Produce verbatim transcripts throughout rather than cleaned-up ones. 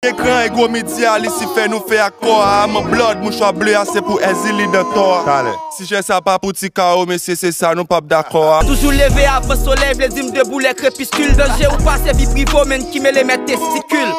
Ekran e gwo midi a, li si fè nou fè ak kò a. Mwen blòd, mouchwa ble a, se pou Èzili dan tò a. Talè. Sijè sa pa pou Ti Kawo, mesye, se sa nou p ap dakò a. Toujou leve avan solèy, vle di m debou lè krepiskil. Danje ou pase vi prive w, menn ki mele mèt testikil.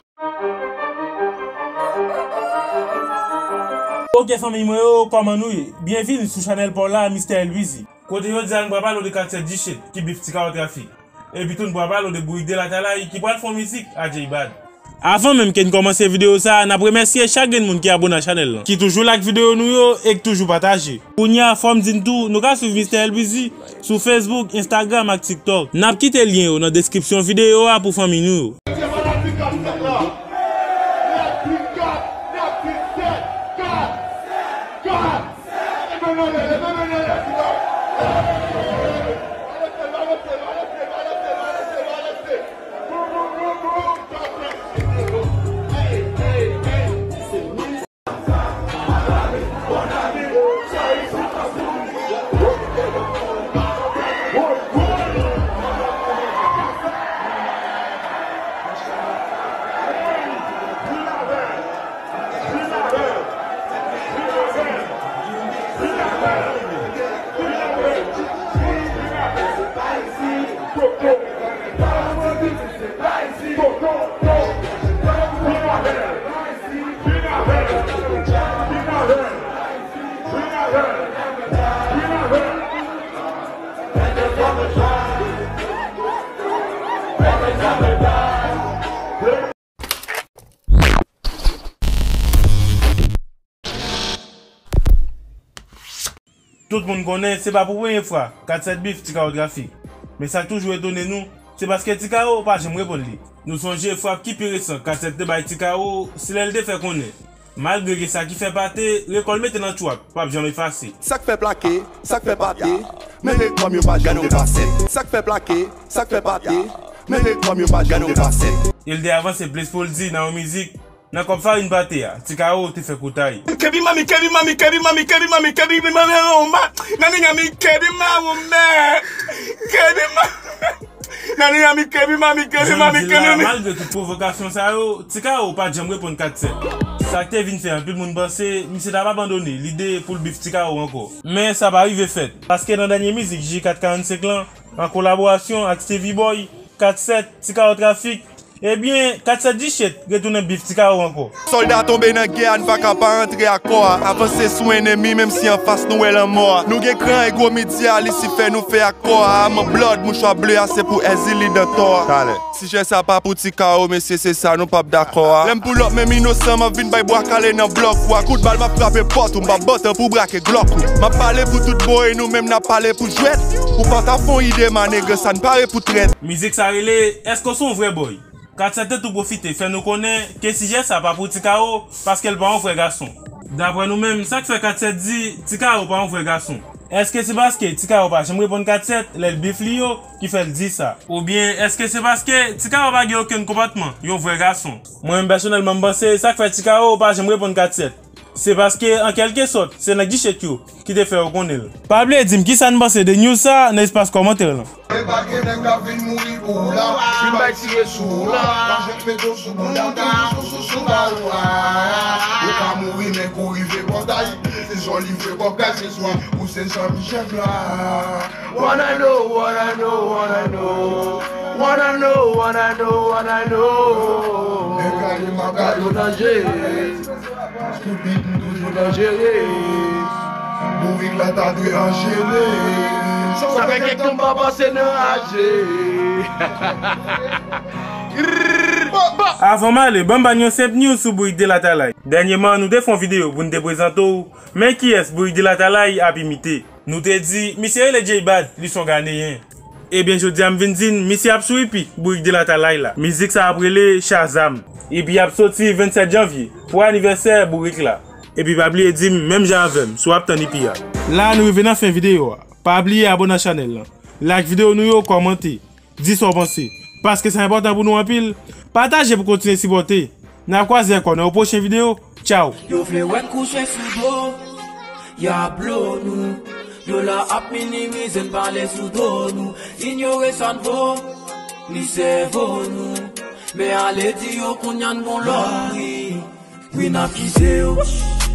Ok fanmiy mwen yo, kòman nou ye? Byenvini sou chanèl pa w la, Mistè Elwizi. Kote jodi a nou pral pale w de kat sèt G-Shit ki bif Ti Kawo Trafik. Epi tou nou pral pale w de Bourik de Latalay ki pral fè yon mizik a J-Bad. Avan menm ke n kòmanse videyo sa a, n ap remèsye chak grenn moun ki abone a chanèl lan, ki toujou like videyo nou yo e k toujou pataje. Kounye a, fò m di n tou, nou ka swiv Mistè Elwizi sou Facebook, Instagram ak TikTok. N ap kite lyen yo nan deskripsyon videyo a pou fanmi nou yo. Tout moun konnen se pa pou premye fwa Kat Sèt bif Ti Kawo Trafik. Men sa k toujou etone nou, se paske Ti Kawo pa janm reponn li. Nou sonje frap ki pi resan Kat Sèt te bay Ti Kawo, se lè l te fè konnen, malgre gen sa ki fè pate, rekòl mete nan tchwap p ap janm efase. Sa k fè plake, sa k fè pate, men rekòm yo pa janm efase. Sa k fè plake, sa k fè pate, men rekòm yo pa janm efase. E l te avanse plis pou l di nan yon mizik, nan kòb farin pate a, Ti Kawo te fè koutay. Kebi manmi, kebi manmi, kebi manmi, kebi manmi, kebi manmi, oh ma, nani manmi, kebi manmi, kebi manmi, nani manmi, kebi manmi, kebi manmi, kebi manmi. Malgre tout pwovokasyon sa yo, Ti Kawo pa t janm reponn Kat Sèt. Sa k te vin fè anpil moun panse misye t ap abandone lide pou l bif Ti Kawo ankò. Men sa pa rive fèt, paske nan dènye mizik J kat karannsenk lan, an kolaborasyon ak Stevie Boy, Kat Sèt, Ti Kawo Trafik, ebyen, Kat Sèt G-Shit retounen bif Ti Kawo ankò. Sòlda tonbe nan gè a, n pa ka pa antre ak kò a. Avanse sou enemi, menm si anfas nou wè lanmò a. Nou gen kran e gwo midi a, li si fè nou fè ak kò a. Mwen blòd, mouchwa ble a, se pou Èzili dan tò a. Talè. Sijè sa pa pou Ti Kawo, mesye, se sa nou p ap dakò a. Lè m pull up menm inosan, m ap vin bay bwa kale nan blòk ou a. Kout bal m ap frape pòt ou, m p ap bò tan pou brake Glock ou. M ap pale pou tout bon e nou menm n ap pale pou jwèt. Ou pa ta fè yon ide ma nèg, sa n pare pou trèt. Mizik sa rele Èske w se yon vrè bòy? Kat Sèt te tou pwofite fè nou konnen ke sijè sa pa pou Ti Kawo, paske l pa yon vrè gason. Daprè nou menm, sa k fè Kat Sèt di Ti Kawo pa yon vrè gason? Èske se paske Ti Kawo pa janm reponn Kat Sèt lè l bif li yo ki fè l di sa? Oubyen èske se paske Ti Kawo pa gen okenn konpòtman yon vrè gason? Mwen menm pèsonèlman m panse sa k fè Ti Kawo pa janm reponn Kat Sèt, se paske an kèlkesòt se nèg G-Shit yo ki te fè yo konnen l. Pa bliye di m kisa n panse de news sa nan espas kòmantè lan. E pa gen nèg k ap vin mouri pou ou la, vin bay tire sou ou la. Pa jwenn beton sou bouda, sou sou sou ba ou a. Ou ka mouri men kou rive pòtay. Se jan w livre kòb kay se swa ou se Jean Michel la. Wanna know, wanna know, wanna know. Wanna know, wanna know, wanna know. Nèg gade m ap gade w danje. Stupid, m toujou danjere. Bourik la ta dwe anjere. Sa fè kèk tan m pa pase nan raje. Avan m ale, ban m ba n yon senp news sou Bourik de Latalay. Dènyèman, nou te fè yon videyo pou n te prezante w, men kiyès Bourik de Latalay ap imite. Nou te di, misye rele J-Bad, li s on Ganeyen. Ebyen jodi a m vin di n, misye ap sou E P Bourik de Latalay la. Mizik sa ap rele Shazam. E P ap soti vennsèt janvye pou anivèsè Bourik la. Epi pa bliye di m menm jan avè m si w ap tann E P a. La nou rive nan fen videyo a. Pa bliye abone a chanèl lan, like videyo nou yo, kòmante, di sa w panse, paske sa enpòtan pou nou anpil. Pataje pou kontinye sipòte. N ap kwaze ankò nan yon pwochen videyo. Tchaw! Yo vle wè n kouche sou do, y ap blo nou. Yo la ap minimize n, pale sou do nou. Inyore sa n vo, ni sèvo nou. Men ale di yo kounye a n gon lòt vi. Wi, n ap kite yo,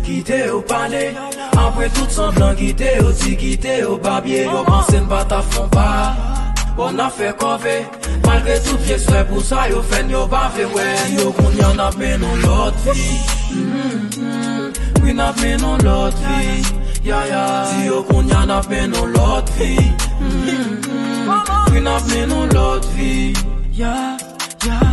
kite yo pale. Apre tout sanblan, kite yo di, kite yo babye. Yo panse n pa ta fon pa. Bon, n ap fè kòve. Malgre tout vye swè pou sa yo fè n, yo pa vle wè. Di yo kounye a n ap mennen yon lòt vi. Mm-hmm. Wi, n ap mennen yon lòt vi. Ya, ya. Di yo kounye a n ap mennen yon lòt vi. Mm-hmm. Wi, n ap mennen yon lòt vi. Ya, ya.